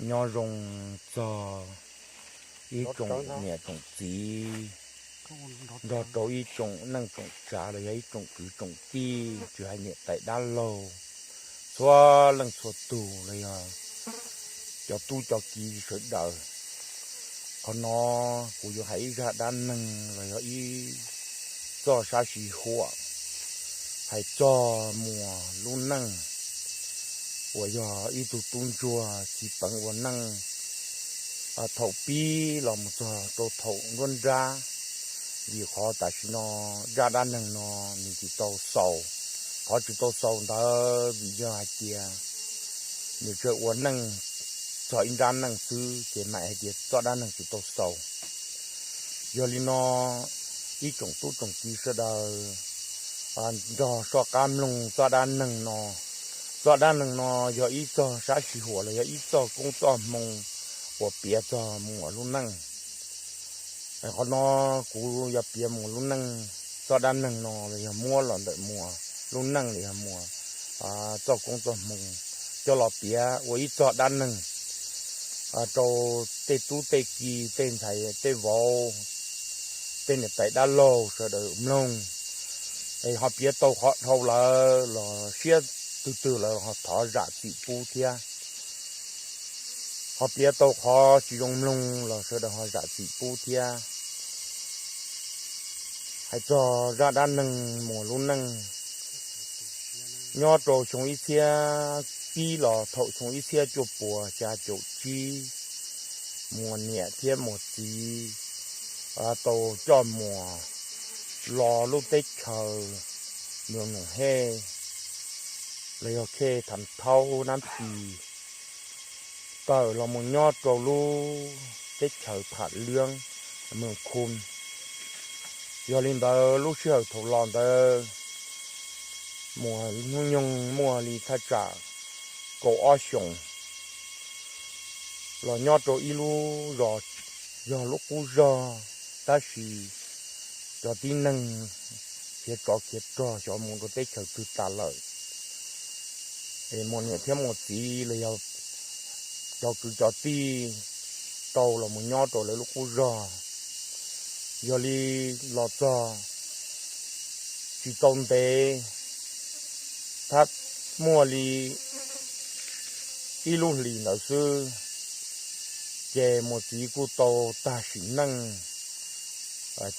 Nyob zoo txog ib tsoom niam tsoom txiv, nrog rau ib tsoom neej tsoom tsav los yog ib tsoom kwv tsoom tij, tsis hais niam tais dab laug, txhua leej txhua tus los yog cov tub cov kiv sawv daws. Qhov no kuv yuav hais ib zaj dab neeg los yog ib txoj sab sij huam hais txog Muas lub neej uas yog ib tug tub ntsuag txiv peev ua neej thaum pib los mus txog rau thaum nruab nrab. Vim qhov tam sim no zaj dab neeg no nws tsis tau xaus. Qhov tsis tau xaus ntawd vim yog hais tias nws tsuas ua neej txog ib nrab neej xwb ces mam hais tias txoj dab neeg tsis tau xaus. Yog li no, ib tsoom tub tsoom kiv sawv daws nrog soj qab mloog txoj dab neeg no. Txoj dab neeg no yog ib txoj sab sij huam los yog ib txoj koob txoj hmoo uas piav txog Muas lub neej. Qhov no kuv yuav piav Muas lub neej, txoj dab neeg no los yog muab los ntawm Muas lub neej los yog Muas txoj koob txoj hmoo coj los piav ua ib txoj dab neeg rau tej tub tej ki, tej ntxhais tej vauv, tej niam tais dab laug sawv daws mloog. Es ho piav tau qhov dhau lawm los siab twg twg lawm ho thov zam txim pub thiab. Ho piav tau qhov tsis zoo mloog los sawv daws ho zam txim pub thiab. Hais txog zaj dab neeg Muas lub neej, nyob rau xyoo ib txhiab pib los thaum xyoo ib txhiab cuaj puas xya caum tsib, Muas niam thiab Muas txiv tau coj Muas los lub teb chaws Moos Noom Hej los yog Khej Tham Thaub Nab Pis, tawm los mus nyob rau lub teb chaws Pham Liab, Moos Khu. Yog li ntawd lub sij hawm thaum los ntawd Muas hnub nyoog muaj li thaj tsam kaum ob xyoos, los nyob rau ib lub zos yog lub qub zog, tab sis cov tib neeg khiav tsov khiav rog xyov mus rau teb chaws twg tas lawm. Es Muas niam thiab Muas txiv los yog cov kwv cov tij tau los mus nyob rau lawv lub qub zog. Yog li los txog tsis tau ntev, thab muaj li ib lub hlis ntawd xwb, ces Muas txiv kuj tau tag sim neej,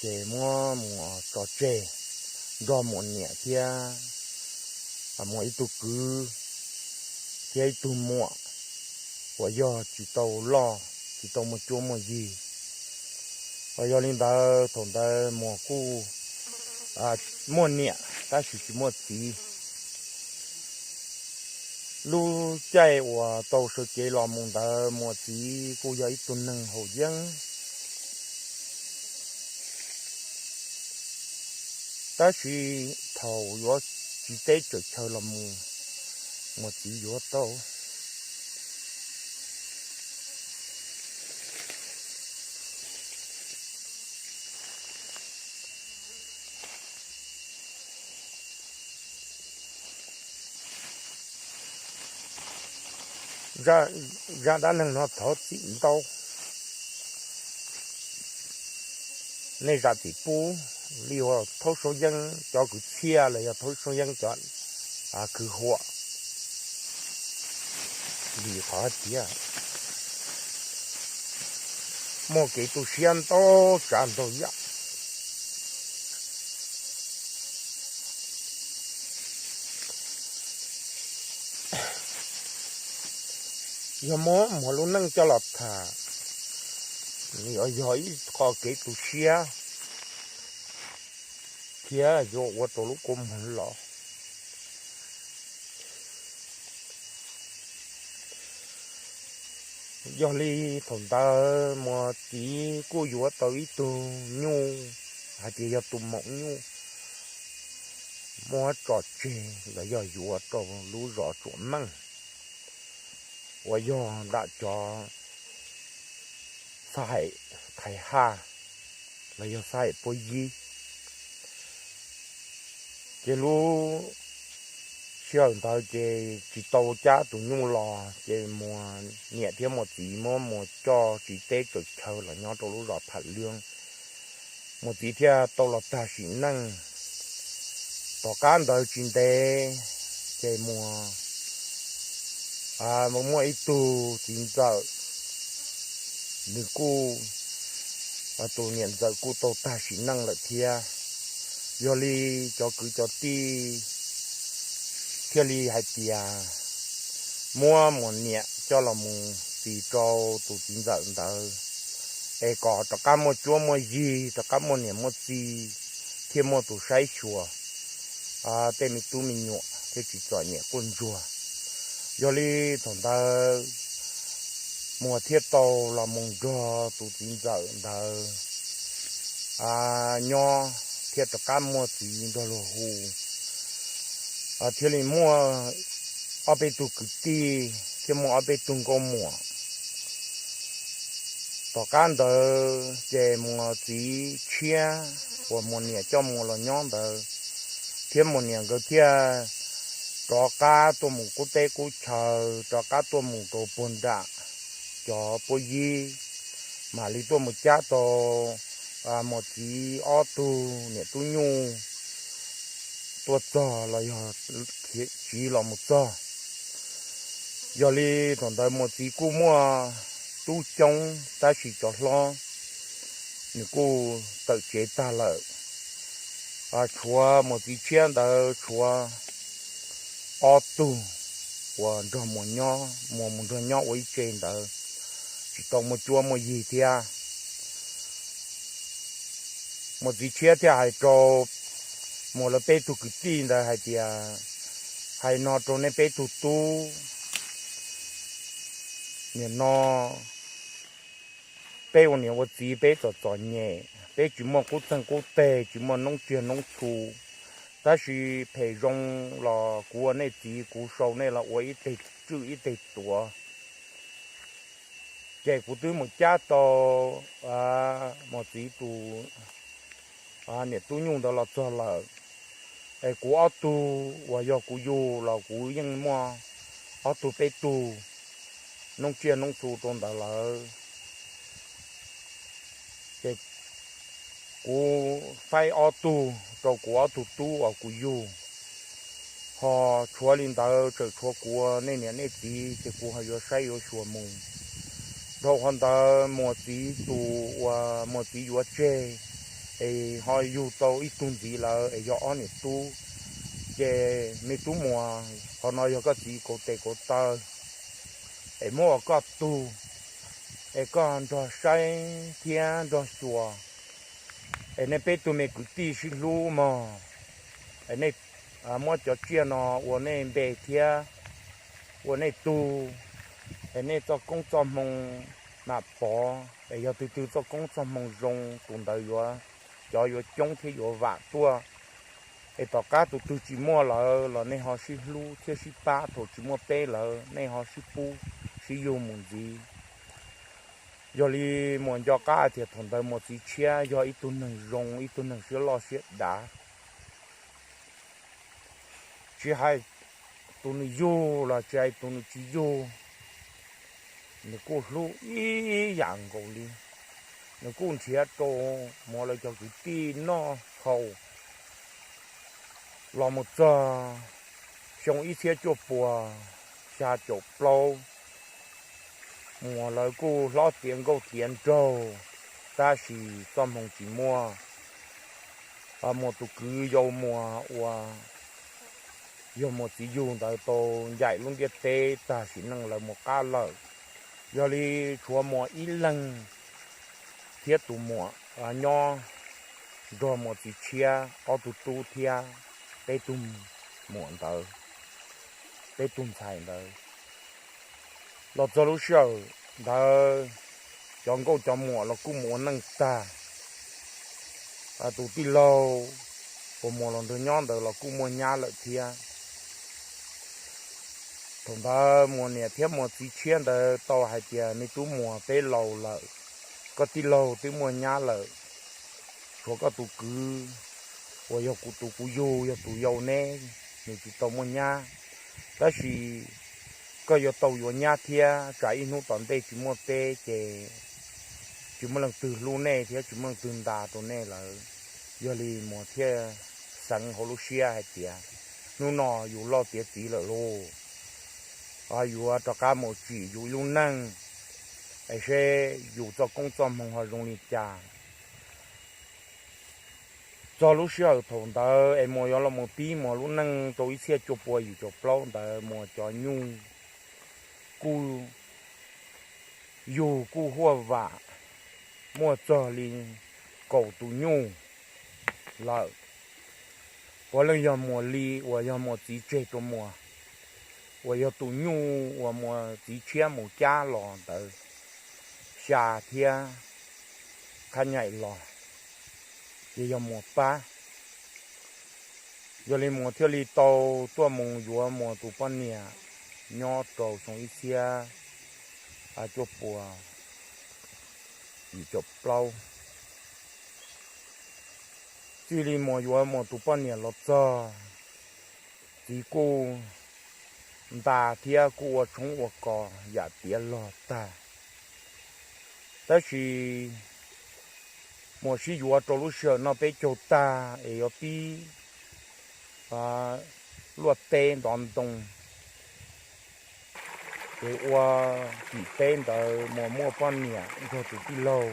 ces muab Muas tso tseg nrog Muas niam thiab Muas ib tug kwv thiab ib tug muam uas yog tsis tau loj, tsis tau muaj cuab muaj yig. Yog li ntawd thaum ntawd Muas kuj muaj niam tab sis tsis muaj txiv. Lub caij uas tau sawv cev los mus ntawd Muas txiv kuj yog ib tug neeg haus yeeb, tab sis thaum yuav tsis teb tsaws chaw los mus, Muas txiv yuav tau Zaj dab neeg no thov txim ntau, nej zam txim pub li uas Thaub Suab Yeeb cov kwv txhiaj los yog Thaub Suab Yeeb cov kwv huam, vim qhov tias muaj kev tu siab ntau tsav ntau yam. Yog muab Muas lub neej coj los tham, nws yog ib qho kev tu siab thiab yuav ua rau lub kua muag los. Yog li thaum ntawd Muas txiv kuj yuav tau ib tug nyuj, hais tias yog tus maum nyuj, muab tso tseg los yog yuav rau lub zos Tsuam Meej uas yog nram cov xab haim Thaiv Haj los yog xab haim Puab Yib. Ces lub Sij hawm ntawd ces tsis tau cab tus nyuj los ces Muas niam thiab Muas txiv muab Muas coj tsiv teb tsaws chaw los nyob rau lub zos Pham Lwb. Muas txiv thiaj tau los tag sim neej. Tom qab ntawd tsis ntev ces Muas muaj ib tug txiv ntxawm, nws kuj, tus niam ntxawm kuj tau tag sim neej lawm thiab. Yog li cov kwv cov tij thiaj li hais tias muab Muas niam coj los mus txis rau tus txiv ntxawm ntawd, es kom rov qab muaj cuab muaj yig, rov qab muaj niam muaj txiv, thiaj muaj tus saib xyuas tej me tub me nyuam thiaj tsis txom nyem quaj ntsuag. Yog li thaum ntawd Muas thiaj tau los mus nrog tus txiv ntxawm ntawd nyob, thiaj rov qab muaj txiv nrog luag hu, thiaj li muaj ob peb tug kwv tij thiab muaj ob peb tug nkauj muam. Tom qab ntawd ces Muas txiv tshiab uas Muas niam coj Muas los nyob ntawd, thiab Muas niam nkawd thiaj rov qab tuaj mus qub teb qub chaw, rov qab tuaj mus rau puag nram cov puab yib, mam li tuaj mus cab tau Muas txiv ob tug niam tub nyuj tuaj txog los yog tsiv los mus txog. Yog li thaum ntawd Muas txiv kuj muaj tub coob tab sis cov hlob nws kuj tawm tsev tag lawm. Tshuav Muas txiv tshiab ntawd tshuav ob tug uas nrog Muas nyob, Muas mus nrog nyob ua ib tse ntawd, tsis tau muaj cuab muaj yig thiab. Muas txiv tshiab thiaj hais rau Muas lawv peb tug kwv tij ntawd hais tias, hais no rau nej peb tug tub, nim no peb ua niam ua txiv peb txom txom nyem, peb tsis muaj qub txeeg qub teg, tsis muaj noob tsiaj noob txhu, tab sis phem zoo los kuv ua nej txiv kuv sau nej los ua ib teg tswj ib teg tuav. Ces kuv twb mus cab tau Muas txiv tus niam tub nyuj ntawd los txog lawm, es kuv ob tug uas yog kuv yug los kuv yeej muaj ob tug peb tug noob tsiaj noob txhu rau ntawd lawm. Ces kuv faib ob tug rau kuv ob tug tub uas kuv yug, ho tshuav li ntawd tseem tshuav kuv ua nej niam nej txiv ces kuv ho yuav saib yuav xyuas mus. Dhau qhov ntawd Muas txiv tus uas Muas txiv yuav tseg es ho yug tau ib tug ntxiv lawm es yog ob niam tub, ces me tub Muas, qhov no yog koj txiv kauv tes kauv taw es muab ua koj tug, es koj nrog saib thiab nrog xyuas, es nej peb tug me kwv tij sib hlub mog, es nej muab cov tsiaj no ua nej npe thiab ua nej tug, es nej txoj koob txoj hmoo mam pov, es yog tus twg txoj koob txoj hmoo zoo tus ntawd yuav, cov yuav coob thiab yuav vam tuaj. Es tom qab tus twg tsis muaj lawm los nej ho sib hlub thiab sib pab, thaum tsis muaj peb lawm nej ho sib pub sib yug mus ntxiv. Yog li Muas nco qab hais tias thaum ntawd Muas txiv tshiab yog ib tug neeg zoo, ib tug neeg siab loj siab dav, tsis hais tus nws yug los tsis hais tus nws tsis yug, nws kuj hlub ib yam nkaus li. Nws kuj nrhiav rau Muas lawv cov kwv tij noj haus. Los mus txog xyoo ib txhiab cuaj puas xya caum plaub, Muas lawv kuj hlob tiav nkauj tiav nraug, tab sis txoj hmoo tsis muaj. Muas tus kwv yau Muas uas yog Muas txiv yug ntawd tau ncaim lub ntiaj teb tag sim neej lawm mus qab lawm. Yog li tshuav Muas ib leeg thiab tus muam nyob nrog Muas txiv tshiab ob tug tub thiab peb tug muam ntawd, peb tug ntxhais ntawd. Los txog lub sij hawm ntawd cov nkauj cov muam los kuj mus ua neej tag. Tus tij laug uas Muas los nrog nyob ntawd los kuj muaj nyab lawm thiab. Thaum ntawd Muas niam thiab Muas txiv tshiab ntawd tau hais tias, me tub Muas, peb laus lawm, koj tij laug twb muaj nyab lawm, tshuav koj tus kwv uas yog kuv tus kuv yug yog tus yau neb, nws tsis tau muaj nyab. Tab sis koj yuav tau yuav nyab thiab, tsam ib hnub tom ntej tsis muaj peb ces tsis muaj leej twg hlub nej thiab tsis muaj leej twg nta rau nej lawm. Yog li Muas thiaj xeev hauv lub siab hais tias, hnub no yus loj tiav txiv lawm lauj, yuav rov qab mus tsim yus ib lub neej, es seb yus txoj koob txoj hmoo ho zoo li cas. Txog lub sij hawm thaum ntawd es Muas yuav los mus pib Muas lub neej rau ib txhiab cuaj pua yim caum plaub ntawd, Muas cov nyuj kuj yug kuj huaj vam, muaj txog li kaum tus nyuj lawm. Puav leej yog Muas li uas yog Muas txiv tseg rau Muas, uas yog tus nyuj uas Muas txiv tshiab mus cab los ntawd, xya thiab qhab nyaim los, ces yog Muas pab. Yog li Muas thiaj li tau tuaj mus yuav Muas tus poj niam nyob rau xyoo ib txhiab cuaj pua yim caum plaub. Txij li Muas yuav Muas tus poj niam los txog, txiv kuj nta thiab kuj ua tshoob ua kos yam tiav log tag. Tab sis Muas sib yuav rau lub sij hawm noj peb caug tag es yuav pib luaj teb ntov ntoo. Ces ua cim teb ntawd Muas muaj poj niam nrog tus tij laug.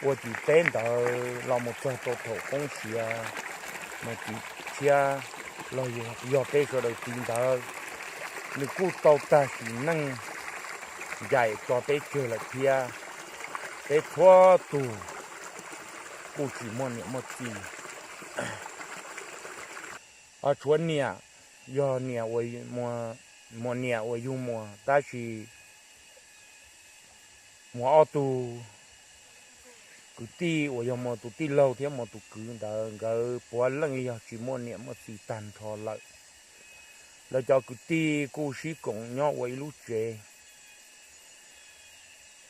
Ua cim teb ntawd los mus txog rau thaum poob siav, Muas txiv tshiab los yog peb sawv daws txiv ntawd, nws kuj tau tag sim neej ncaim tso peb tseg lawm thiab. Peb txhua tus kuj tsis muaj niam muaj txiv. Tshuav niam, yog niam, Muas niam uas yug Muas, tab sis Muas ob tug kwv tij uas yog Muas tus tij laug thiab Muas tus kwv ntawd, nkawd puav leej yog tsis muaj niam muaj txiv tag nrho lawm. Lawv cov kwv tij kuj sib koom nyob ua ib lub tsev.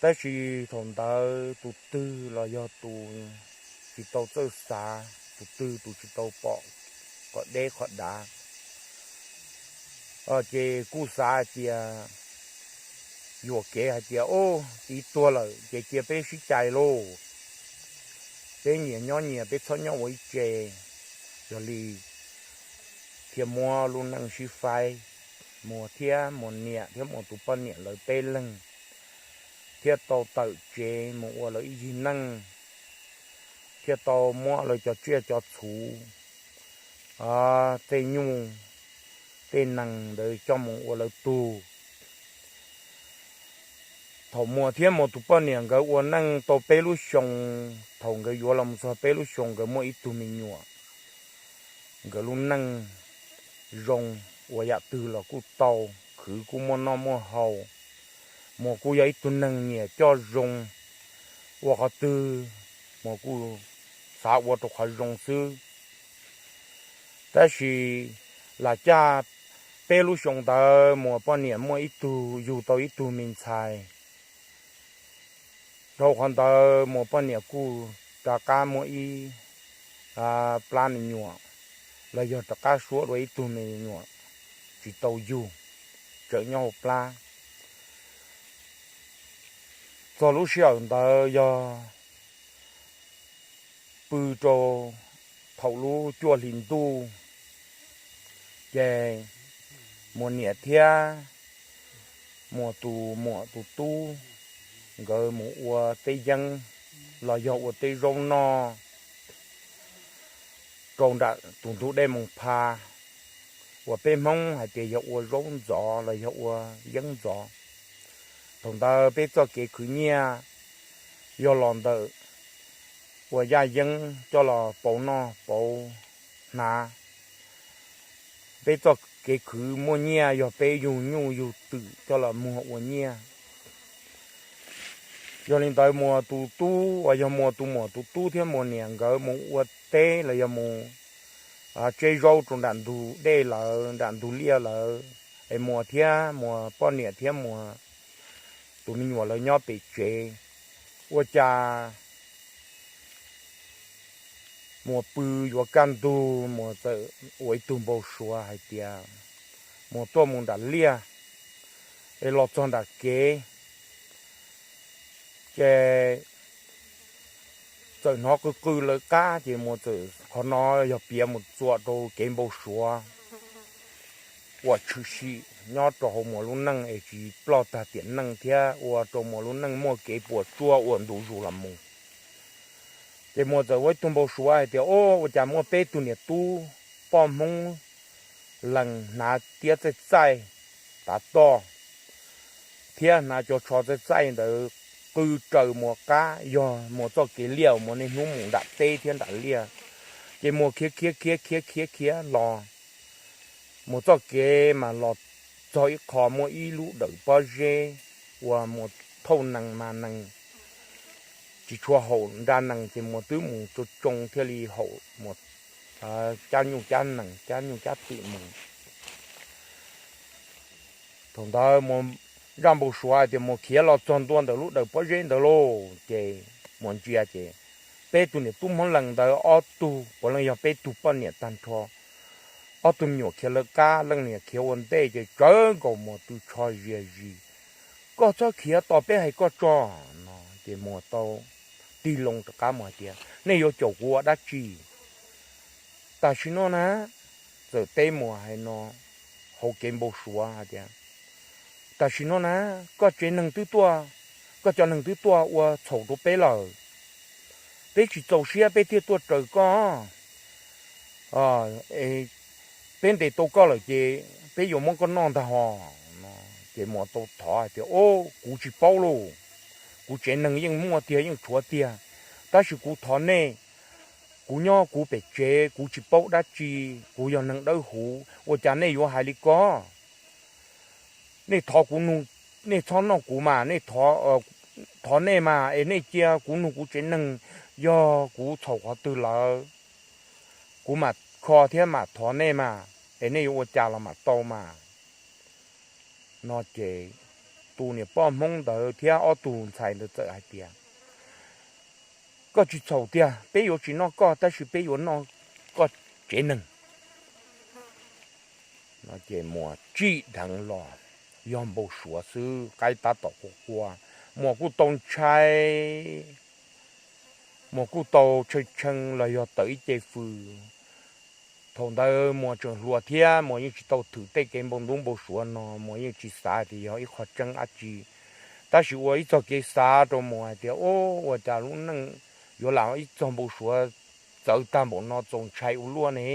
Tab sis thaum ntawd tus twg los yog tus tsis tau txawj xav, tus twg tus tsis tau pom qhov deb qhov dav, ces kuj xav hais tias, yuam kev hais tias, Ub, txiv tuag lawm ces cia peb sib cais lauj, peb nyias nyob nyias, peb txhob nyob ua ib tse. Yog li thiaj muab lub neej sib faib, Muas thiab Muas niam thiab Muas tus poj niam lawv peb leeg thiaj tau tawm tsev mus ua lawv ib yig neej, thiaj tau muab lawv cov tsiaj cov txhu, tej nyuj tej nees ntawd coj mus ua lawv tug. Thaum Muas thiab Muas tus poj niam nkawd ua neej tau peb lub xyoo, thaum nkawd yuav los mus txog peb lub xyoo nkawd muaj ib tug me nyuam. Nkawd lub neej zoo, ua yam twg los kuj tau, khwv kuj muaj noj muaj haus. Muas kuj yog ib tug neeg nyiam coj zoo, ua qhov twg Muas kuj xav ua rau qhov zoo xwb. Tab sis lam caj peb lub xyoo ntawd Muas poj niam muaj ib tug, yug tau ib tug me ntxhais. Dhau qhov ntawd Muas poj niam kuj rov qab muaj ib plab me nyuam, los yog rov qab suab dua ib tug me nyuam tsis tau yug, tseem nyob hauv plab. Txog lub sij hawm ntawd yog pw rau thaum lub cuaj hli ntuj, ces Muas niam thiab Muas tus muam tus tub nkawd mus ua teb yeeb los yog ua teb zaub noj rau nram tus ntug dej Moos Pha, uas peb Hmoob hais tias yog ua zaub ntxov los yog ua yeeb ntxov. Thaum ntawd peb txoj kev khwv nyiaj yog los ntawm ua yaj yeeb coj los pauv noj pauv hnav. Peb txoj kev khwv muaj nyiaj yog peb yug nyuj yug twm coj los muag ua nyiaj. Yog li ntawd Muas tus tub uas yog Muas tus muam tus tub thiab Muas niam nkawd mus ua teb los yog mus tseb zaub rau nram ntug dej lawm, nram ntug liaj lawm, es Muas thiab Muas poj niam thiab Muas tus me nyuam lawv nyob pem tsev. Ua cas Muas pw yuav kaj ntug Muas txawm ua ib tug npau suav hais tias Muas tuaj mus nram liaj, es los txog nram kev ces txawm hnov qw qw lawv qab, ces Muas txawm qhov no yog piav mus txuas rau kev npau suav uas tshwm sim nyob rau hauv Muas lub neej es tsis ploj tag tiam neej thiab ua rau Muas lub neej muaj kev puas tsuaj uas ntu zus los mus. Ces Muas txawm ua ib tug npau suav hais tias, o, ua cas muaj peb tug niam tub poj Hmoob lees hnav tiab txaij txaij tav toj thiab hnav cov tsho txaij txaij ntawd qw raws Muas qab, yog Muas txoj kev liaj uas Muas niaj hnub mus nram teb thiab nram liaj. Ces Muas khiav khiav khiav khiav khiav khiav los, Muas txoj kev mas los txog ib qho muaj ib lub dawm pob zeb uas Muas thauj nees mas nees tsis tshua haum nra nees, ces Muas twb mus tsoo tsoo thiaj li haum Muas cab nyuj cab nees, cab nyuj cab twm mus. Thaum ntawd Muas zaj npau suav hais tias Muas khiav los txog ntua ntawm lub dawm pob zeb ntawd lauj, ces Muas ntsia ces peb tug niam tub Hmoob lees ntawd ob tug puav leej yog peb tug poj niam tag nrho. Ob tug me nyuam khiav lawv qab, leej niam khiav ua ntej, ces tsawv nkaus Muas tw tsho zias zis. Koj txhob khiav tos peb hais koj tso no. Ces Muas tau tig loo rov qab Muas hais tias, nej yuav caum kuv ua dab tsi? Tam sim no na, txawm teb Muas hais no hauv kev npau suav hais tias, tam sim no na, koj tsev neeg twb tuaj, koj cov neeg twb tuaj ua txhaum rau peb lawm, peb tsis txaus siab peb thiaj tuaj raws koj. Peb ntes tau koj lawm ces peb yuav muab koj noj ntag hos no. Ces Muas tau thov hais tias, o, kuv tsis paub lauj, kuv tsev neeg yeej muaj tiag yeej tshuav tiag, tab sis kuv thov nej, kuv nyob kuv pem tsev kuv tsis paub dab tsi, kuv yog neeg dawb huv, ua cas nej yuav hais li ko? Nej thov kuv, nej txhob noj kuv mas, nej thov, thov nej mas es nej cia kuv nug kuv tsev neeg, yog kuv txhaum qhov twg lawm, kuv mam kho thiab mam thov nej mas, es nej yuav ua cas los mam tau mas no. Ces tus niam poj Hmoob ntawd thiab ob tug ntxhais ntawd txawm hais tias, koj tsis txhaum tiag, peb yuav tsis noj koj tab sis peb yuav noj koj tsev neeg no. Ces Muas tsim dheev los, yog npau suav xwb, qaib tab tom qua qua, Muas kuj tau ntshai, Muas kuj tau tshee tshee los yog tawm ib ce fws. Thaum ntawd Muas tseem hluas thiab Muas yeej tsis tau thwm tej kev npau ntub npau suav no, Muas yeej tsis xav tias yog ib qho tseeb dab tsi. Tab sis ua ib txog kev xav rau Muas hais tias, o, ua cas lub neej yuav lam ib txog npau suav txawv tag npaum no, txaus ntshai ua luaj ne.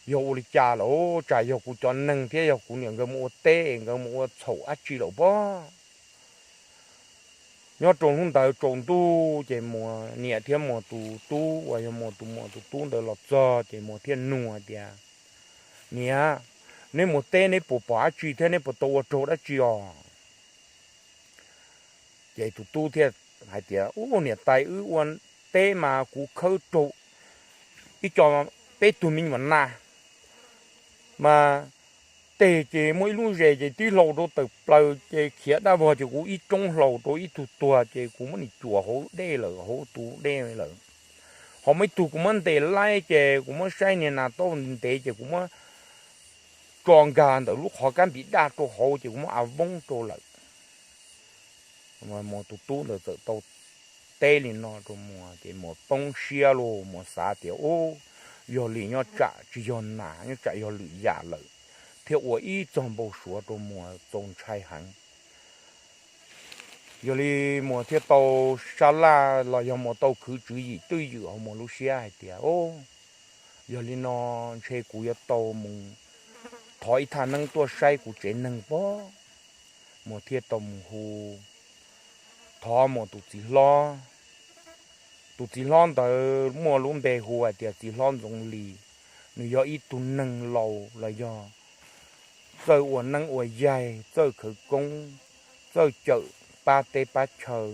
Yog ua li cas lawm, tsam yog kuv cov neeg thiab yog kuv niam nkawd mus ua teb, nkawd mus ua txhaum dab tsi lawm pob. Nyob rau hnub ntawd tsaus ntuj ces Muas niam thiab Muas tus tub uas yog Muas tus muam tus tub ntawd los txog ces Muas thiaj nug hais tias, niam, neb mus teb neb puas pom dab tsi thiab neb puas tau ua raug dab tsi os? Ces tus tub thiaj hais tias, u, niam tais, wb ua teb mas kuv khawb raug ib co, peb tug me nyuam nas mas teg ces muaj ib lub zes ces tib hlau rau tawm plaws ces khiav dab vog ces kuv ib roob hlau rau ib tug tuag ces kuv muab nim cuam hauv dej lawm, hauv tus dej lawm. Ho muaj ib tug kuv muab ntes laib ces kuv muab saib niag nas tau ntev ces kuv muab tso nkag ntawm lub qhov kab npis daj rau hauv ces kuv muab av voob rau lawm. Muas tus tub ntawd txawm tau teb li no rau Muas ces Muas poob siab lauj, Muas xav tias, u, yog li nyob tsam tsis yog nas, nyob tsam yog lwm yam lawm, thiaj ua ib txog npau suav rau Muas txaus ntshai heev. Yog li Muas thiaj tau sab laj los yog Muas tau khwv tswv yim twj ywm hauv Muas lub siab hais tias, o, yog li no ntshe kuv yuav tau mus thov ib thaj neeb tuaj saib kuv tsev neeg pob. Muas thiaj tau mus hu, thov Muas tus txiv hlob. Tus txiv hlob ntawd muaj lub npe hu hais tias txiv hlob Ntxoov Lis. Nws yog ib tug neeg laus los yog txawj ua neeb ua yaig, txawj khawv koob, txawj cawm pab teb pab chaw.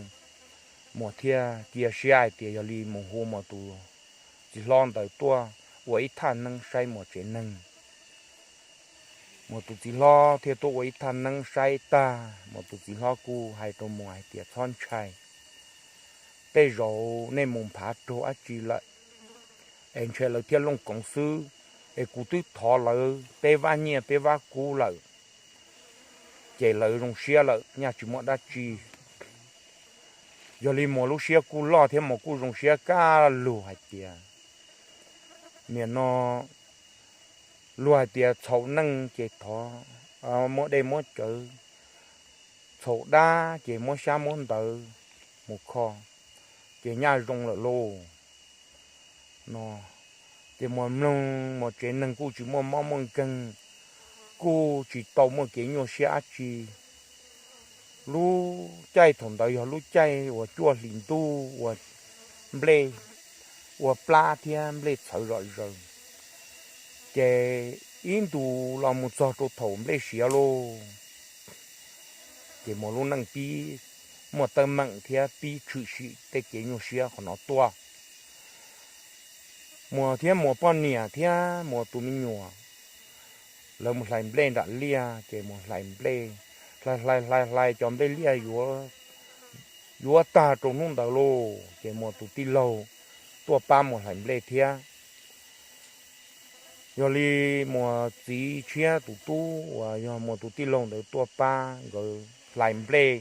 Muas thiaj cia siab hais tias yog li mus hu Muas tus txiv hlob ntawd tuaj ua ib thaj neeb saib Muas tsev neeg. Muas tus txiv hlob thiaj tuaj ua ib thaj neeb saib tag, Muas tus txiv hlob kuj hais rau Muas hais tias, txhob ntshai, tej zaum nej mus nphav raug dab tsi lawm es ntshe lawv thiaj looj koov xwb. es kuv twb thov lawv peb vab nyiaj peb vab kub lawm, ces lawv zoo siab lawm nyaj tsis muaj dab tsi. Yog li Muas lub siab kuj loj thiab Muas kuj zoo siab kaj lug hais tias, nim no luag hais tias txhaum neej ces thov, muab dej muab cawv, txhaum dab ces muab xyab muab ntawv mus kho, ces nyaj zoo lawm lauj. No ces Muas mloog, Muas tsev neeg kuj tsis muaj mob muaj nkeeg, kuj tsis tau muaj kev nyuaj siab dab tsi. Lub caij thaum ntawd yog lub caij uas cuaj hlis ntuj uas nplej ua plab thiab nplej txhawv zom zaws, ces ib ntus los mus txog rau thaum nplej siav lauj, ces Muas lub neej pib muaj teeb meem thiab pib tshwm sim tej kev nyuaj siab qhov no tuaj. Muas thiab Muas poj niam thiab Muas tus me nyuam, lawv mus hlais nplej nram liaj, ces Muas hlais nplej, hlais hlais hlais hlais cov nplej liaj yuav tag rau hnub ntawd lauj, ces Muas tus tij laug tuaj pab Muas hlais nplej thiab. Yog li Muas txiv tshiab tus tub uas yog Muas tus tij laug ntawd tuaj pab nkawd hlais nplej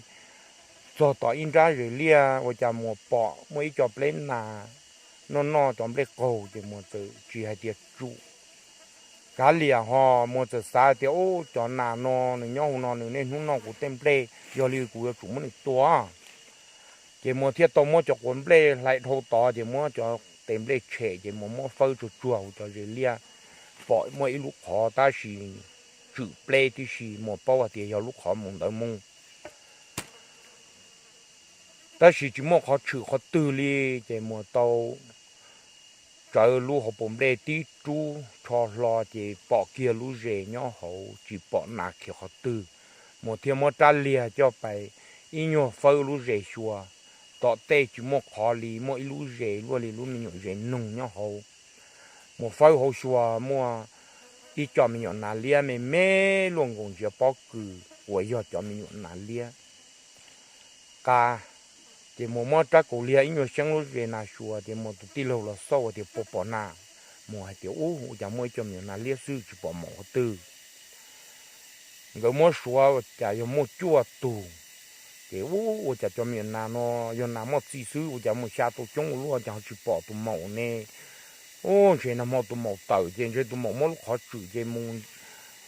txog tom ib nrab zes liaj, ua cas Muas pom muaj ib co pleb nas noj noj cov nplej qaug, ces Muas txawm tsis hais tias tsum kav liam ho, Muas txawm xav tias, Ub, cov nas no nws nyob hauv no nws niaj hnub noj kuv tej nplej, yog li kuv yuav tsum muab nws tua. Ces Muas thiaj tau muab cov quav nplej hlais dhau tod, ces muab cov tes nplej tshem, ces Muas muab fawb tsuag tsuag hauv cov zes liaj, pom muaj ib lub qhov tab sis tswm pleb tib si, Muas paub hais tias yog lub qhov mus ntawd mus, tab sis tsis muaj qhov tshwm qhov twg li, ces Muas tau tsawv lub hauv paus nplej tib rub tsho hlo, ces pom kiag lub zes nyob hauv, tsis pom nas khiav qhov twg. Muas thiaj muab rab liag coj pais ib nyuag fawb lub zes xyuas, tom tej tsis muaj qhov li, muaj ib lub zes luaj li lub me nyuam zes noog nyob hauv. Muas fawb hauv xyuas muaj ib co me nyuam nas liab me me luaj nkaus ntsiav pob kws uas yog cov me nyuam nas liab qab. Ces Muas muab rab kaus liag ib nyuag xyeeb lub zes nas xyuas, ces Muas tus tij laug los xauj tias, Puas pom nas? Muas hais tias, Ub, ua cas muaj ib co me nyuam nas liab xwb, tsis pom maum qhov twg. Nkawd muab suav ua cas yog muaj cuaj tug. Ces, Ub, ua cas cov me nyuam nas no yog nas muaj txi xwb, ua cas muaj xya tau coob ua luaj, cas ho tsis pom tus maum ne? Ub, ntshe nag hmo tus maum tawm, ces ntshe tus maum muab lub qhov tswm ces mus,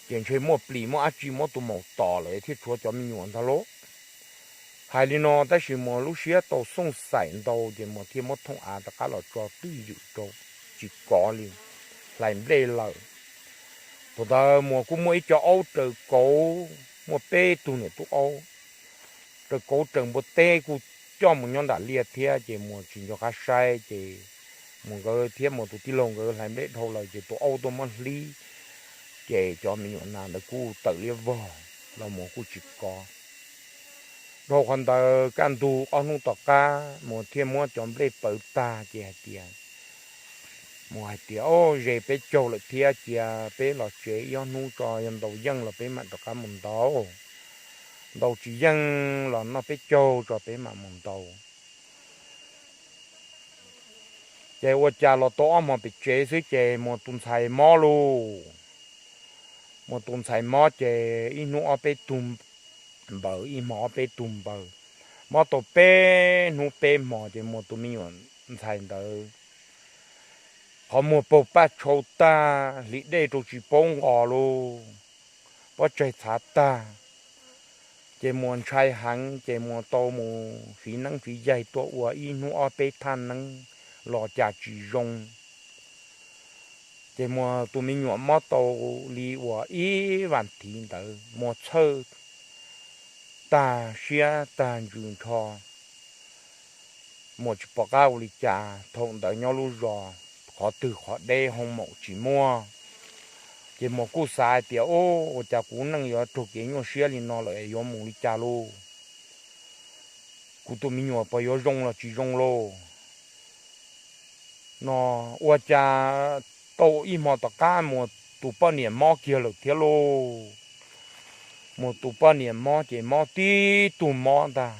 ces ntshe muaj plis muaj dab tsi muab tus maum tom lawm thiaj tshuav cov me nyuam ntag lauj. Hais li no tab sis Muas lub siab tau xooj xaim ntau, ces Muas thiaj muab thooj av rov qab los tso twj ywm rau, tsis kov li, hlais nplej lawm. Thaum ntawd Muas kuj muaj ib co aub raws kauv, muaj peb tug niam tub aub raws kauv raws npua teb kuj coj mus nyob nram liaj thiab, ces Muas tsis nco qab saib, ces Muas nkawd thiab Muas tus tij laug nkawd hlais nplej dhau lawm, ces tus aub tuaj muab hlib, ces cov me nyuam nas ntawd kuj tawm liab vog los Muas kuj tsis kov. Dhau qhov ntawd kaj ntug ob hnub tom qab Muas thiaj muab cov nplej pawv tag, ces hais tias, Muas hais tias, Au, zes peb caug lawm thiab, cia peb los tsev ib ob hnub tso, yog ntaus yeej los peb mam rov qab mus ntaus. Ntaus tsis yeej los noj peb caug tso peb mam mus ntaus. Ces ua cas los tau ob hmos pem tsev xwb ces Muas tus ntxhais mob lauj. Muas tus ntxhais mob ces ib hnub ob peb tug npaws, ib hmo ob peb tug npaws. Mob tau peb hnub peb hmos ces Muas tus me nyuam ntxhais ntawd qhov muag paug paj tshau tag, hliv dej rau tsis paub nqos lauj, pob tsaig txhav tag. Ces Muas ntshai heev ces Muas tau mus fiv neeb fiv yaig tuaj ua ib hnub ob peb thaj neeb los cas tsis zoo. Ces Muas tus me nyuam mob tau li uas ib vas thiv ntawd, Muas txhawj tag siab tag ntsws nrho. Muas tsis pom qab ua li cas, thaum ntawd nyob lub zos qhov twg qhov deb hoo maum tsis muaj. Ces Muas kuj xav hais tias, Ub, ua cas kuv neej yuav raug kev nyuaj siab li no lawm, yuav mus li cas lauj? Kuv tus me nyuam puas yuav zoo los tsis zoo lauj? No ua cas tau ib hmo tom qab Muas tus poj niam mob kiag lawm thiab lauj. Muas tus poj niam mob ces mob tib tug mob ntag,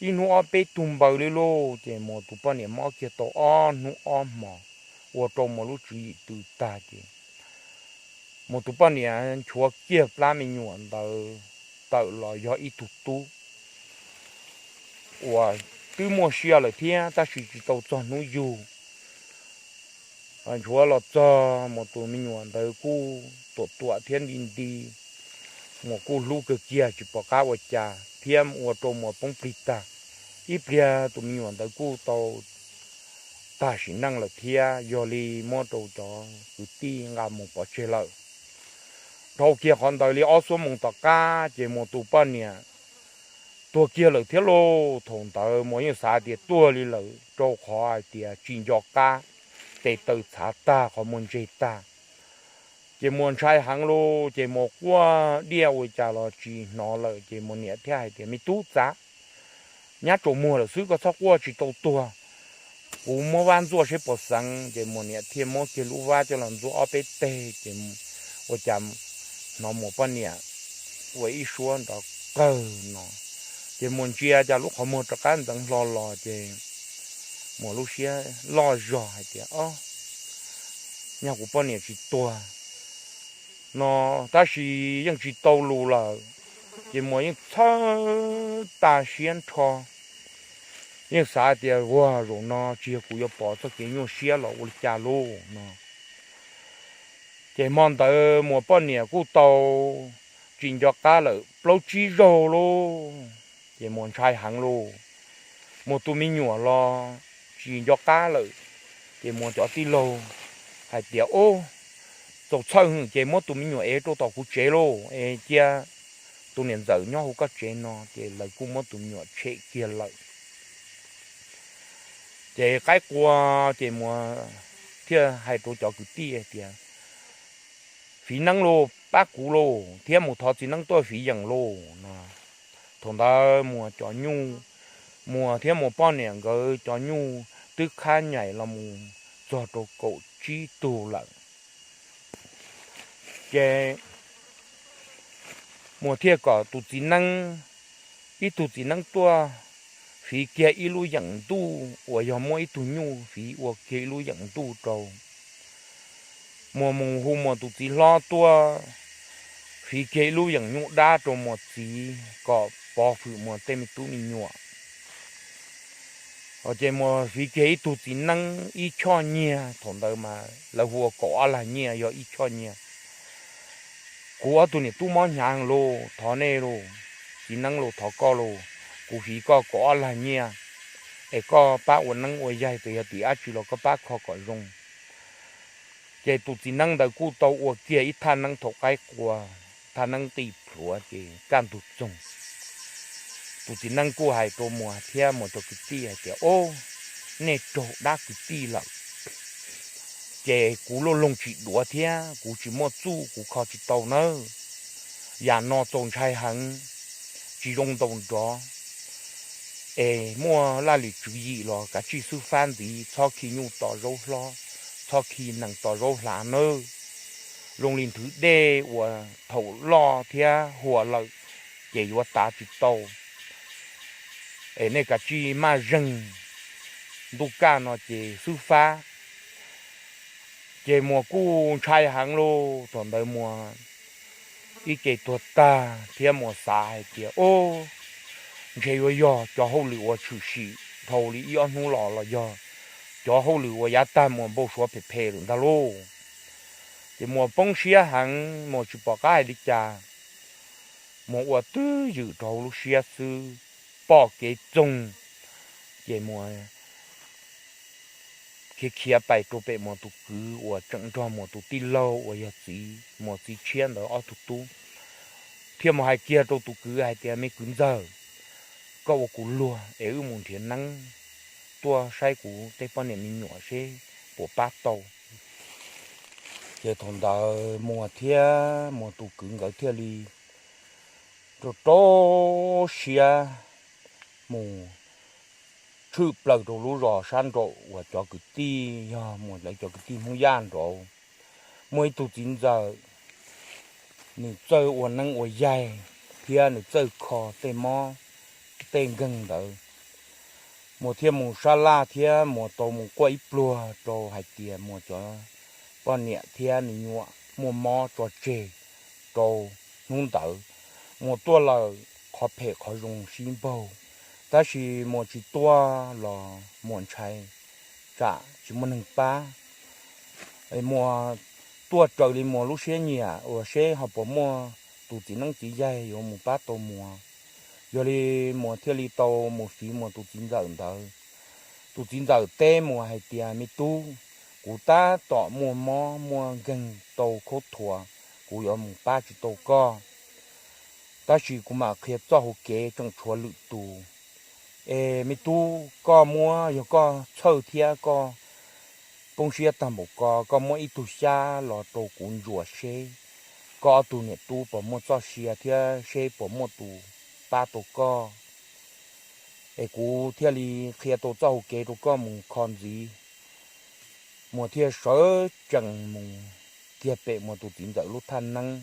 ib hnub ob peb tug npaws li lauj. Ces Muas tus poj niam mob kiag tau ob hnub ob hmos, ua rau Muas lub tswv yim tw tag ces Muas tus poj niam nchuav kiag plab me nyuam ntawd tawm los yog ib tug tub uas twb muaj siab lawm thiab tab sis tsis tau txog hnub yug. Nchuav los txog Muas tus me nyuam ntawd kuj tuam tuam thiab nti nti, Muas kuj hlub kawg kiag tsis pom qab ua cas thiab ua rau Muas poob plig tag. Ib pliag tus me nyuam ntawd kuj tau tag sim neej lawm thiab yog li muab rau cov kwv tij nqa mus pov tseg lawm. Dhau kiag qhov ntawd li ob xuab moos tom qab ces Muas tus poj niam tuag kiag lawm thiab lauj. Thaum ntawd Muas yeej xav tias tuag li lawm rau qhov hais tias tsis nco qab, tes taw txhav tag, qhov muag ntseg tag. Ces Muas ntshai heev lauj, ces Muas quaj diaj ua cas los tsis hnov lawm ces Muas niam thiaj hais tias, Me tub, txav nyab tsaus muag lawm xwb, koj txhob quaj, tsis tau tuag. Kuv muab vab ntxuaj seb puas xeev. Ces Muas niam thiaj muab kiag lub vab coj los ntxuaj ob peb teg ces ua cas hnov Muas poj niam ua ib suab nrov qawg no. Ces Muas ntsia cas lub qhov muag rov qab ntxeev hlo los ces Muas lub siab loj zog hais tias, Ob, nyaj kuv poj niam tsis tuag no, tab sis yeej tsis tau lus lawm. Ces Muas yeej txhawj tas siab nrho, yeej xav tias, Ua zaum no tsis yog kuv yuav pom txoj kev nyuaj siab los ua li cas lauj no. Ces hmo ntawd Muas poj niam kuj tau tsis nco qab lawm plaub tsib zaug lauj. Ces Muas ntshai heev lauj, Muas tus me nyuam los tsis nco qab lawm. Ces Muas cov tij laug hais tias, Ob, txaus txhawj ces muab tus me nyuam ev rau tom kuv tsev lauj, es cia tus niam ntxawm nyob hauv koj tsev no. Ces lawv kuj muab tus me nyuam tshem kiag lawm. Ces qaib qua, ces Muas thiaj hais rau cov kwv tij hais tias, Fiv neeb lauj, pab kuv lauj, thiab mus thov txiv neeb tuaj fiv yeem lauj no. Thaum ntawd Muas cov nyuj, Muas thiab Muas poj niam nkawd cov nyuj twb khab nyaim los mus txog rau kaum tsib tug lawm. Ces Muas thiaj kom tus txiv neeb, ib tug txiv neeb tuaj fiv kiag ib lub yeem ntuj uas yog muab ib tug nyuj fiv ua kiag ib lub yeem ntuj rau. Muas mus hu Muas tus txiv hlob tuaj fiv kiag ib lub yeem nyuj dab rau Muas txiv kom pov hwm Muas tej me tub me nyuam. Ces Muas fiv kiag ib tug txiv neeb ib choj nyiaj, thaum ntawd mas lawv hu ua kaum ob lag nyiaj yog ib choj nyiaj. Kuv ob tug niam tub mob hnyav lauj, thov nej lauj, txiv neeb lauj, thov koj lauj, kuv fiv koj kaum ob lag nyiaj, es koj pab ua neeb ua yaig, txawm yog tim dab tsi los koj pab kho kom zoo. Ces tus txiv neeb ntawd kuj tau ua kiag ib thaj neeb thaum qaib qua, thaj neeb qij plhuav ces kaj ntug txoog. Tus txiv neeb kuj hais rau Muas thiab Muas cov kwv tij hais tias, Ob, nej raug dab kwv tij lawm, ces kuv luaj loog tsis duav thiab kuv tsis muaj txuj kuv kho tsis tau nawb. Yam no txaus ntshai heev, tsis zoo ntaus nrov. Es muaj laj lim tswv yim los kav tsij xub fab ntxiv, txhob khi nyuj to zaub hlob, txhob khi nees to zaub hlav nawb. Zoo li nthwv dej uas thaum loj thiab huas lawm ces yuav tav tsis tau. Es nej kav tsij maj zeeg, ntuj kaj no ces xub fab. Ces Muas kuj ntshai heev lauj, thaum ntawd Muas ib ce tuag tag thiab Muas xav hais tias, Ob, ntshe yuav yog cov hauj lwm uas tshwm sim dhau li ib ob hnub los los yog cov hauj lwm uas yav tag Muas npau suav phem phem lawm ntag lauj. Ces Muas poob siab heev, Muas tsis pom qab hais li cas, Muas ua twj ywm rau hauv lub siab xwb, pom kev txoog. Ces Muas khiav khiav pais rau pem Muas tus kwv uas tseem nrog Muas tus tij laug uas yog txiv, Muas txiv tshiab ntawd ob tug tub, thiaj mus hais kiag rau tus kwv hais tias, Me kwv ntxawg, koj ua kuv luag es wb mus nrhiav neeb tuaj saib kuv tej poj niam me nyuam seb puas pab tau. Ces thaum ntawd Muas thiab Muas tus kwv nkawd thiaj li rau rau siab mus tshwj plaws rau lub zos sab nraum uas cov kwv tij yog Muas lawv cov kwv tij Hmoob Yaj nraud. Muaj ib tug txiv ntxawm, nws txawj ua neeb ua yaig thiab nws txawj kho tej mob tej nkeeg ntawd. Muas thiaj mus sab laj thiab Muas tau mus quaj ib pluag rau hais tias Muas cov poj niam thiab me nyuam muaj mob tso tseg rau hnub ntawd. Muas tuaj lawm, qhov phem qhov zoo sib npaug, tab sis Muas tsis tuaj los Muas ntshai tsam tsis muaj neeg pab. Muas tuaj raws li Muas lub siab nyiam uas seb ho puas muaj tus txiv neeb txiv yaig yuav mus pab tau Muas. Yog li Muas thiaj li tau mus fiv Muas tus txiv ntxawm ntawd. Tus txiv ntxawm teb Muas hais tias, Me tub, kuv tab tom muaj mob muaj nkeeg tau khaub thuas, kuv yuav mus pab tsis tau koj, tab sis kuv mam qhia txoj hauv kev tseem tshuav lwm tus. Es me tub, koj muab, yog koj txhawj thiab koj poob siab tag npaum ko, koj muab ib tug xyab los rau kuv ntsuas seb koj ob tug niam tub puas muaj txoj sia thiab seb puas muaj tus pab tau koj, es kuv thiaj li qhia tau txoj hauv kev rau koj mus kho ntxiv. Muas thiaj sawv tsees mus kiag pem Muas tus txiv ntxawm lub thaj neeb,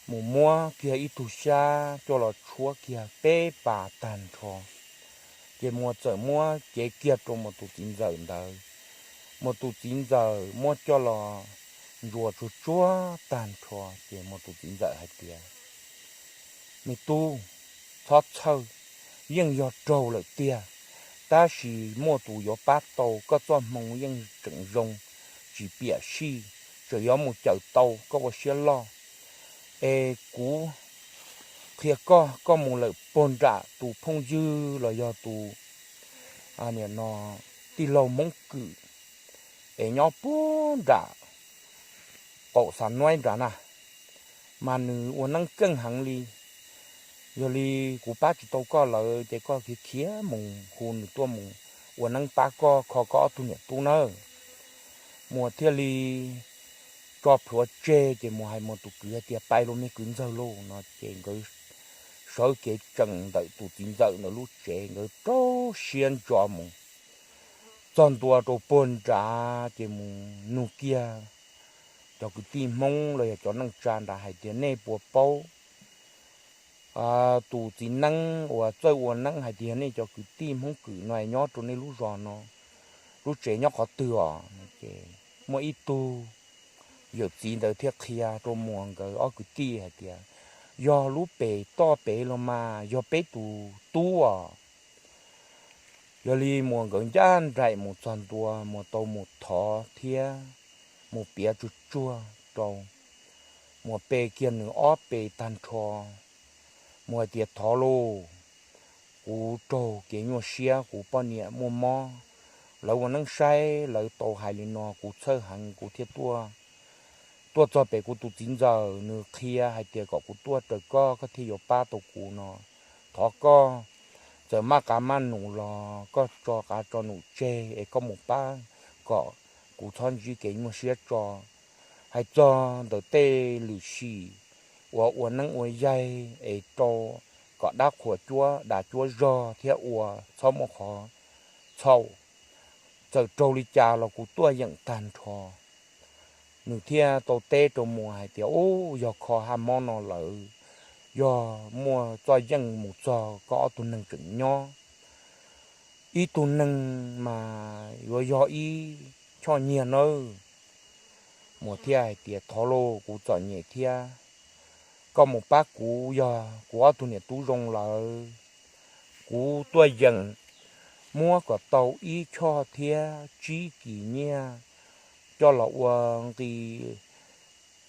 mus muab kiag ib tug xyab coj los tshuab kiag peb pas tag nrho, ces Muas txawm muab cev kiag rau Muas tus txiv ntxawm ntawd. Muas tus txiv ntxawm muab coj los ntsuas tsuag tsuag tag nrho, ces Muas tus txiv ntxawm hais tias, Me tub, txhob txhawj, yeej yog raug lawm tiag, tab sis muaj tus yuav pab tau, koj txoj hmoo yeej tseem zoo, tsis piam sij, tseem yuav mus cawm tau, koj ua siab loj. Es kuv qhia koj, koj mus lawm puag nram tus phooj ywg los yog tus tij laug Hmoob Kwm, es nyob puag nram qaum Xa Nuaib nrad na, mas nws ua neeb keej heev li. Yog li kuv pab tsis tau koj lawm ces koj khiav khiav mus hu nws tuaj mus ua neeb pab koj kho koj ob tug niam tub nawb. Muas thiaj li tso plhuav tseg ces Muas hais Muas tus kwv hais tias, Pais los me kwv ntxawg lauj, no ces nkawd sawv kev tsees ntawm tus txiv ntxawm ntawd lub tsev, nkawd rau siab ntso mus txog ntua rau puag nrad ces mus nug kiag cov kwv tij Hmoob los yog cov neej tsa nrad hais tias, Nej puas paub tus txiv neeb uas txawj ua neeb hais tias nej cov kwv tij Hmoob Kwm no nyob rau nej lub zos no, lub tsev nyob qhov twg os? Ces muaj ib tug yawm txiv ntawd thiaj qhia rau Muas nkawd ob kwv tij hais tias, Yog lub pem toj pem los mas yog peb tus tub os. Yog li Muas nkawd ncaj nraim mus txog ntua, Muas tau mus thov thiab mus piav tsuag tsuag rau Muas pe kiag nws ob pe tag nrho. Muas hais tias, Thov lauj, kuv raug kev nyuaj siab, kuv poj niam muaj mob, lawv ua neeb saib lawv tau hais li no kuv txhawj heev kuv thiaj tuaj tuaj txog pem kuv tus txiv ntxawm, nws qhia hais tias kom kuv tuaj raws koj, koj thiaj yuav pab tau kuv no. Thov koj, txawm maj qav maj num los koj tso qav tso num tseg es koj mus pab kom kuv txhob ntsib kev nyuaj siab tso. Hais txog ntawm tej lwm sim uas ua neeb ua yaig es rau kom dab qhuas cuab dav cuab zog thiab ua txhob muaj qhov txhaum, txawm raug li cas los kuv tuaj yeem tag nrho. Nws thiaj tau teb rau Muas hais tias, Ub, yog kho haj mob no lawm, yog muaj txoj yeej mus txog koj ob tug neeg tseem nyob, ib tug neeg mas yuav yog ib choj nyiaj nawb. Muas thiaj hais tias, Thov lauj, kuv txom nyem thiab, koj mus pab kuv, yog kuv ob tug niam tub zoo lawm, kuv tuaj yeem muab kom tau ib choj thiab tsib kis nyiaj coj los ua nqi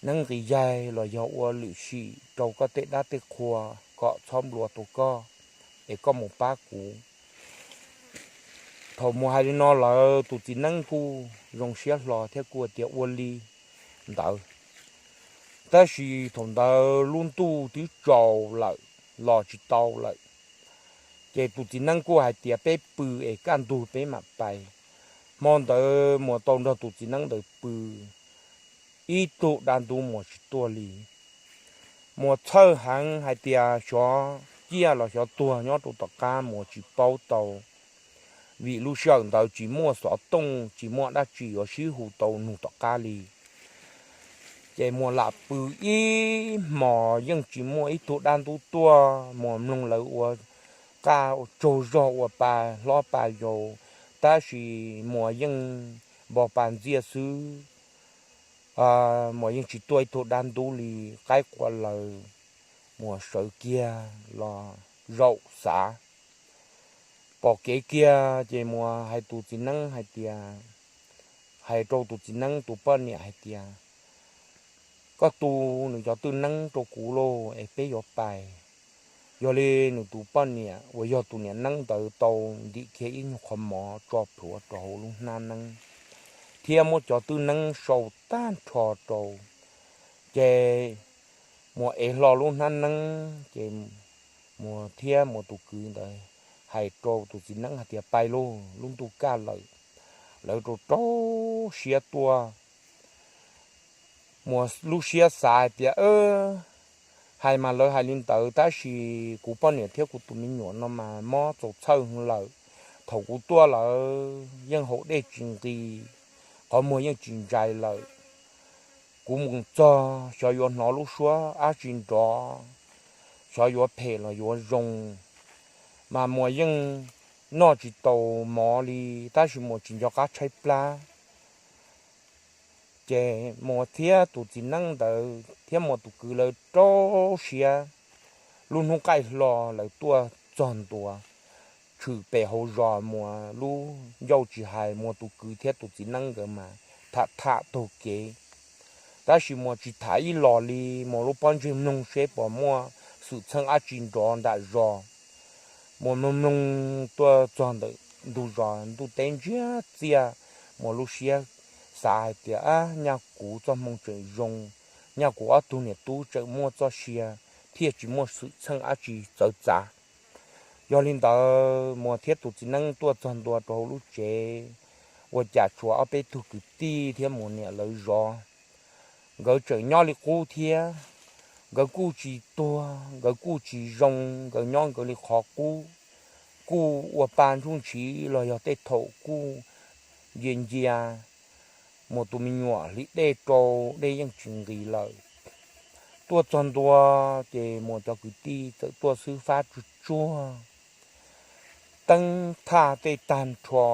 neeb nqi yaig los yog ua lwm sim rau koj tej dab tej qhua kom txhob nplua tau koj, es koj mus pab kuv. Thaum Muas hais li no lawm, tus txiv neeb kuj zoo siab hlo thiab kuj tias ua li ntawd. Tab sis thaum ntawd lub ntuj twb tsaus lawm, los tsis tau lawm, ces tus txiv neeb kuj hais tias, Peb pw es kaj ntug peb mam pais. Hmo ntawd Muas tau nrog tus txiv neeb ntawd pw, ib tug dab ntub Muas tsis tuaj li. Muas txhawj heev hais tias xyov ciaj los xyov tuag nyob rau tom qab Muas tsis paub tau, vim lub sij hawm ntawd tsis muaj xov tooj tsis muaj dab tsi yuav sib hu tau nug tom qab li. Ces Muas lam pw ib hmos yeej tsis muaj ib tug dab ntub tuaj, Muas mloog lawv ua qaj tsaug zog ua pa hlob pa yau, tab sis Muas yeej npo pa ntxiaj xwb. Muas yeej tsis tuaj ib tug dab ntub li. Qaib qua lawm, Muas sawv kiag los zaum xav. Pom kev kiag ces Muas hais tus txiv neeb hais tias, hais rau tus txiv neeb tus poj niam hais tias, koj tu nws cov twj neeb rau kuv lauj es peb yuav pais. Yog li nws tus poj niam uas yog tus niam neeb ntawd tau ntim kiag ib nyuag qhov mov tso plhuav rau hauv lub hnab neeb thiab muab cov twj neeb sau tag nrho rau. Ces Muas ev hlo lub hnab neeb ces Muas thiab Muas tus kwv ntawd hais rau tus txiv neeb hais tias, pais lauj, lub ntuj kaj lawm. Lawv rau rau siab tuaj. Muas lub siab xav hais tias, hais mas lawv hais li ntawd tab sis kuv poj niam thiab kuv tus me nyuam no mas mob txaus txhawj lawm. Thaum kuv tuaj lawv yeej haus dej tsis nqis, qhov muag yeej tsis ntsais lawm. Kuv mus txog xyov yuav hnov lub suab dab tsi nrov, xyov yuav phem los yuav zoo. Mas Muas yeej noj tsis tau mov li, tab sis Muas tsis nco qab tshaib plab. Ces Muas thiab tus txiv neeb ntawd thiab Muas tus kwv lawv rau siab. Lub hnub qaij hlo lawv tuaj txog ntua, tshwm pem hauv zos Muas lub ncauj tsis hais, Muas tus kwv thiab tus txiv neeb nkawd mas tham tham taug kev. Tab sis Muas tsis tham ib los li, Muas lub pob ntseg mloog seb puas muaj xwm txheej dab tsi nrov nram zos. Muas mloog mloog tuaj txog ntawm ntug zos ntuj teb ntsiag txiaj, Muas lub siab xav hais tias, ab, nyaj kuv txoj hmoo tseem zoo, nyaj kuv ob tug niam tub tseem muaj txoj sia thiaj tsis muaj xwm txheej dab tsi txawv txav. Yog li ntawd Muas thiab tus txiv neeb tuaj txog ntua rau hauv lub tsev, ua cas tshuav ob peb tug kwv tij thiab Muas niam lawv zov. Nkawd tseem nyob li qub thiab, nkawd kuj tsis tuag, nkawd kuj tsis zoo, nkawd nyob nkawd li qhov qub. Kuj ua pa ntsuj ntshiv los yog tej thaum kuj ncia ncia, Muas tus me nyuam hliv dej rau, dej yeej tsis nqis lawm. Tuaj txog ntua ces Muas cov kwv tij txawm tuaj xwb fab tsuag tsuag, teeb thaj tej tag nrho,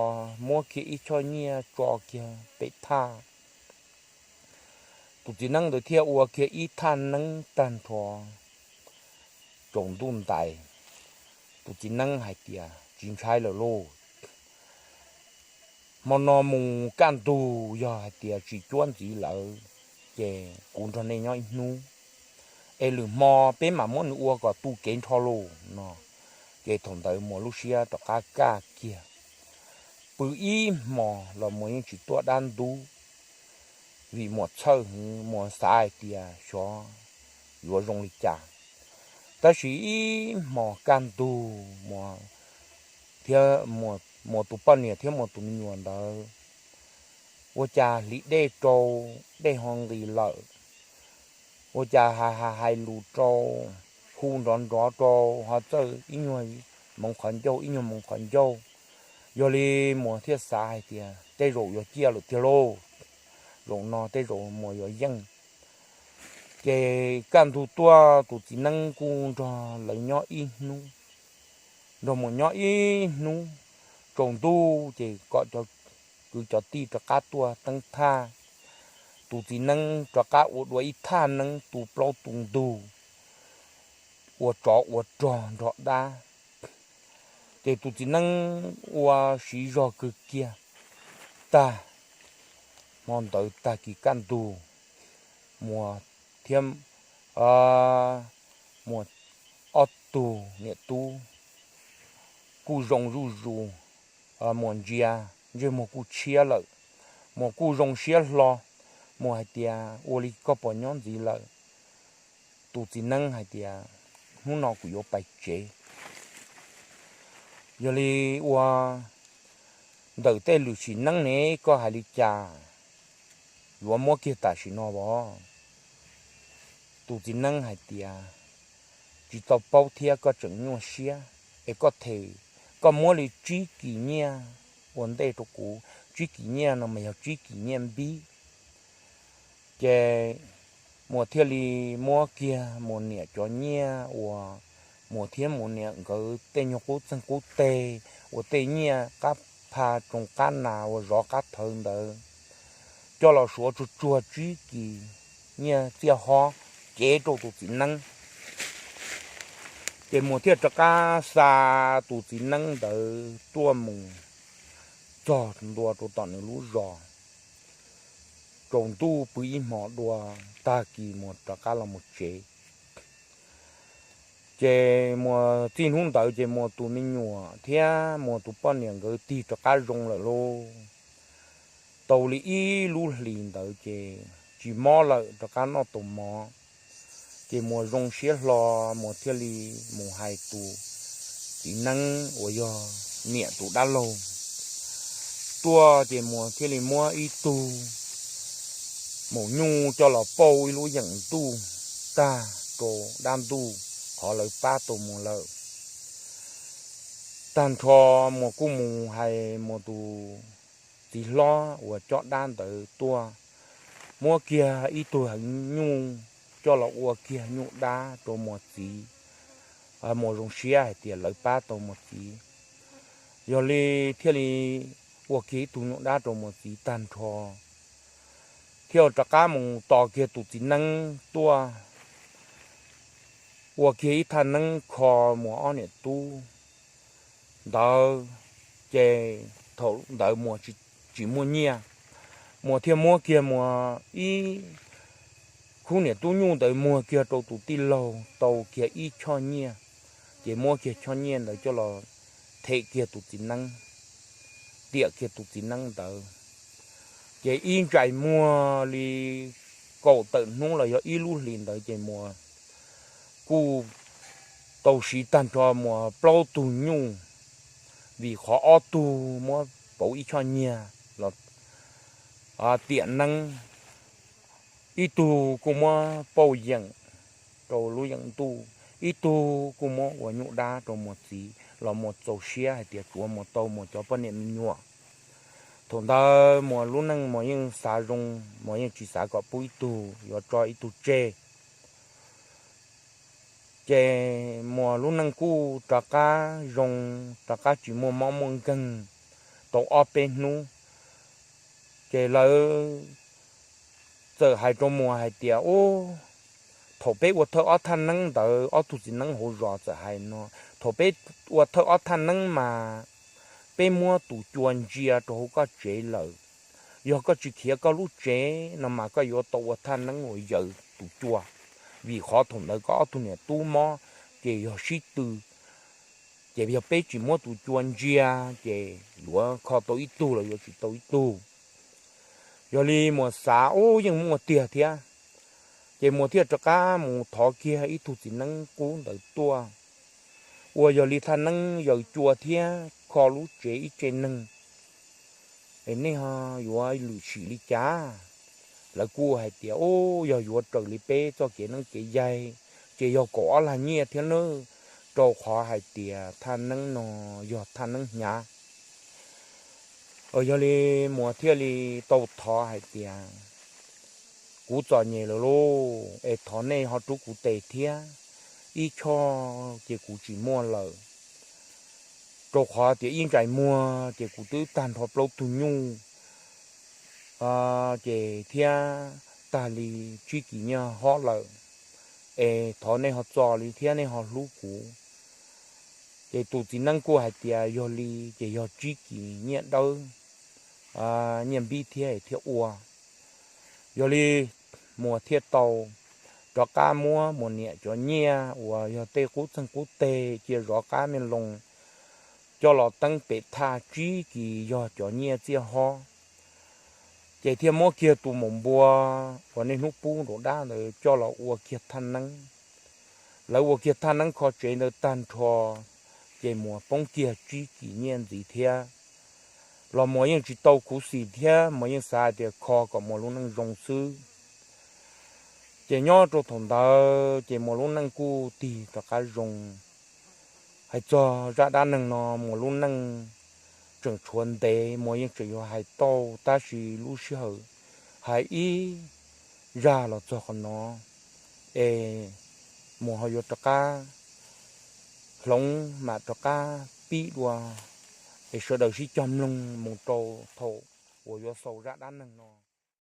muab kiag ib choj nyiaj tso kiag pem thaj. Tus txiv neeb ntawd thiaj ua kiag ib thaj neeb tag nrho. Tsaus ntuj ntais, tus txiv neeb hais tias, tsis ntshai lawm lauj, hmo no mus kaj ntug yog hais tias tsis cuab ntxiv lawm ces kuv nrog nej nyob ib hnub, es lwm hmo peb mam muab nws ua kom tu kev nrho lauj no. Ces thaum ntawd Muas lub siab rov qab kaj kiag. Pw ib hmos los Muas yeej tsis tuaj dab ntub, vim Muas txhawj heev, Muas xav hais tias xyov yuav zoo li cas. Tab sis ib hmos kaj ntug, Muas thiab Muas tus poj niam thiab Muas tus me nyuam ntawd ua cas hliv dej rau, dej ho nqis lawm. Ua cas hais hais lus rau, hu nrov nrov rau, ho txawj ib nyuag moov qhov ncauj ib nyuag moov qhov ncauj. Yog li Muas thiaj xav hais tias tej zaum yuav ciaj lawm tiag lauj, zaum no tej zaum Muas yuav yeej. Ces kaj ntug tuaj tus txiv neeb kuj nrog lawv nyob ib hnub, nrog Muas nyob ib hnub. Tsaus ntuj ces kom cov kwv cov tij rov qab tuaj teeb thaj. Tus txiv neeb rov qab ua dua ib thaj neeb tu plaub tu ntug, ua tsov ua rog nrog dab. Ces tus txiv neeb ua siv zog kawg kiag. Tag, hmo ntawd tag kis kaj ntug, Muas thiab Muas ob tug niam tub kuj zoo zuj zus. Muas ntsia ntsej muag kuj tshiab lawm, Muas kuj zoo siab hlo. Muas hais tias, ua li koj puas nyob ntxiv lawm? Tus txiv neeb hais tias, hnub no kuv yuav pais tsev. Yog li ua ntawm tej lwm sim neej ne koj hais li cas, yuav muab kiag tam sim no os. Tus txiv neeb hais tias, tsis tau paub thiab, koj tseem nyuaj siab es koj them, koj muab li tsib kis nyiaj ua ntej rau kuv, tsib kis nyiaj no mas yog tsib kis nyiaj npib. Ces Muas thiaj li muab kiag Muas niam cov nyiaj uas Muas thiab Muas niam nkawd tej nyuag qub txeeg qub teg, uas tej nyiaj qab pha tsoo qab nas uas zov qab thawv ntawd, coj los suav tsuag tsuag tsib kis nyiaj txiaj hob cev rau tus txiv neeb. Ces Muas thiaj rov qab xa tus txiv neeb ntawd tuaj mus txog ntua rau tom nws lub zos. Tsaus ntuj pw ib hmo dua, tag kis Muas rov qab los mus tsev. Ces Muas txij hnub ntawd ces Muas tus me nyuam thiab Muas tus poj niam nkawd tig rov qab zoo lawm lauj. Tau li ib lub hlis ntawd ces tsis mob lawm, rov qab noj tau mov. Ces Muas zoo siab hlo, Muas thiaj li mus hais tus txiv neeb uas yog niam tus dab laug tuaj, ces Muas thiaj li muab ib tug maum nyuj coj los pauj ib lub yeem ntuj tag rau dab ntuj qhov lawv pab tau Muas lawm. Tag nrho Muas kuj mus hais Muas tus txiv hlob uas coj dab ntawd tuaj, muab kiag ib tug heev nyuj coj los ua kiag nyuj dab rau Muas txiv. Muas zoo siab hais tias lawv pab tau Muas txiv, yog li thiaj li ua kiag ib tug nyuj dab rau Muas txiv tag nrho, thiaj rov qab mus tos kiag tus txiv neeb tuaj, ua kiag ib thaj neeb kho Muas ob niam tub ntawd. Ces thaum ntawd Muas tsis muaj nyiaj, Muas thiaj muab kiag Muas ib khub niam tub nyuj ntawd muag kiag rau tus tij laug tau kiag ib choj nyiaj. Ces muab kiag choj nyiaj ntawd coj los them kiag tus txiv neeb, tiam kiag tus txiv neeb ntawd. Ces ib ntsais muag li kaum tawm hnub los yog ib lub hlis ntawd ces Muas kuj tau siv tag nrho Muas plaub tug nyuj, vim qhov ob tug muab pauv ib choj nyiaj los tiam neeb, ib tug kuj muab pauj yeem rau lub yeem ntuj, ib tug kuj muab ua nyuj dab rau Muas txiv los Muas txaus siab hais tias tsuav Muas tau Muas cov poj niam me nyuam. Thaum ntawd Muas lub neej Muas yeej xav zoo, Muas yeej tsis xav kom pub ib tug, yuav tso ib tug tseg. Ces Muas lub neej kuj rov qab zoo, rov qab tsis muaj mob muaj nkeeg tau ob peb hnub. Ces lawv txawm hais rau Muas hais tias, Ub, thaum peb ua thawj ob thaj neeb ntawd, ob tug txiv neeb hauv zos txawm hais no, thaum peb ua thawj ob thaj neeb mas peb muab tus cua ntsia rau hauv koj tsev lawm. Yog koj tsis khiav koj lub tsev no mas koj yuav tau ua thaj neeb uas yaws tus cua, vim qhov thaum ntawd koj ob tug niam tub mob ces yog sib tw. Ces yog peb tsis muab tus cua ntsia ces yuav kho tau ib tug los yuav tsis tau ib tug. Yog li Muas xav, Ub, yeej muaj tiag thiab. Ces Muas thiaj rov qab mus thov kiag ib tug txiv neeb qub ntawd tuaj, ua yog li thaj neeb yaws cua thiab kho lub tsev ib tse neeg, es nej yuav lwm sim li cas? Lawv kuj hais tias, Ub, yog yuav raws li peb txoj kev neeb kev yaig ces yog kaum ob lag nyiaj thiab nawb, rau qhov hais tias thaj neeb no yog thaj neeb hnyav. Yog li Muas thiaj li tau thov hais tias, Kuv txom nyem lawm lauj, es thov nej ho rub kuv tes thiab, ib choj ces kuv tsis muaj lawm, rau qhov tias ib ntsais muag ces kuv twb tag nrho plaub tug nyuj ces thiab tag li tsib kis nyiaj hob lawm, es thov nej ho txo li thiab nej ho hlub kuv. Ces tus txiv neeb kuj hais tias, Yog li ces yog tsib kis nyiaj dawb, nyiaj npib thiab thiaj ua. Yog li Muas thiaj tau rov qab muab Muas niam cov nyiaj uas yog tej qub txeeg qub teg cia zov qab me loos coj los teeb pem thaj tsib kis yog cov nyiaj txiaj hob. Ces thiaj muab kiag tus maum npua uas niaj hnub pub nraum dab ntawd coj los ua kiag thaj neeb. Lawv ua kiag thaj neeb kho tsev ntawd tag nrho, ces Muas poob kiag tsib kis nyiaj ntxiv thiab. Los Muas yeej tsis tau khuv xim thiab, Muas yeej xav hais tias kho kom Muas lub neej zoo xwb. Ces nyob rau thaum ntawd ces Muas lub neej kuj tig rov qab zoo. Hais txog zaj dab neeg no, Muas lub neej tseem tshuav ntev, Muas yeej tseem yuav hais tau, tab sis lub sij hawm hais ib zaj los txog qhov no, es Muas ho yuav rov qab hloov mam rov qab pib dua, es sawv daws sib cog mloog mus rau thaum uas yuav xaus zaj dab neeg no.